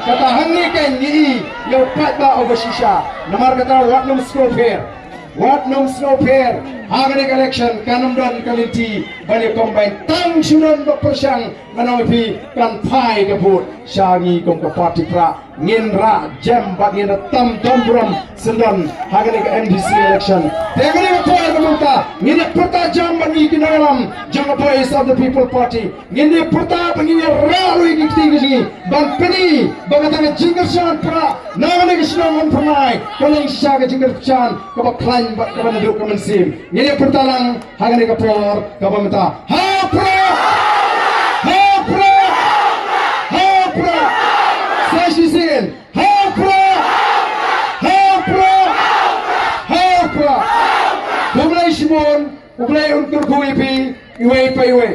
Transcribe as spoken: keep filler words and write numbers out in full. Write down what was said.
Kata hangne ka ngi ïa u paidbah uba shisha. Namar kata wat nym sngewpher. Wat nym sngewpher. Ha kane ka election kan ym don ka lynti ban ïa combine. Tang shu don ba pyrshang, ngan ong ïa phi, kan phai ka vote sha ngi kum ka party pra. Ngin rah jem bad ngin rah tam don burom syndon ha kane ka M D C election. Te kane ka por ka mynta ngin ïa pyrta jem bad ngi ki nongïalam jong ka Voice of the People Party. Ngin ïa pyrta bad ngin ïa rah ruh ïa ki kti ki jong ngi ban pyni ba kata ka jingkyrshan pra na kane ka shnong Umphyrnai ka long shisha ka jingkyrshan kaba khlaiñ bad kaba naduh ka mynsiem. Ngin ïa pyrta lang ha kane ka por kaba mynta. Ha u Prah! Ha u Prah! Ha u Prah! Sa shisien. Ha u Prah! Ha u Prah! Ha u Prah! Khublei shibun, U Blei un kyrkhu ïa phi iwei pa iwei.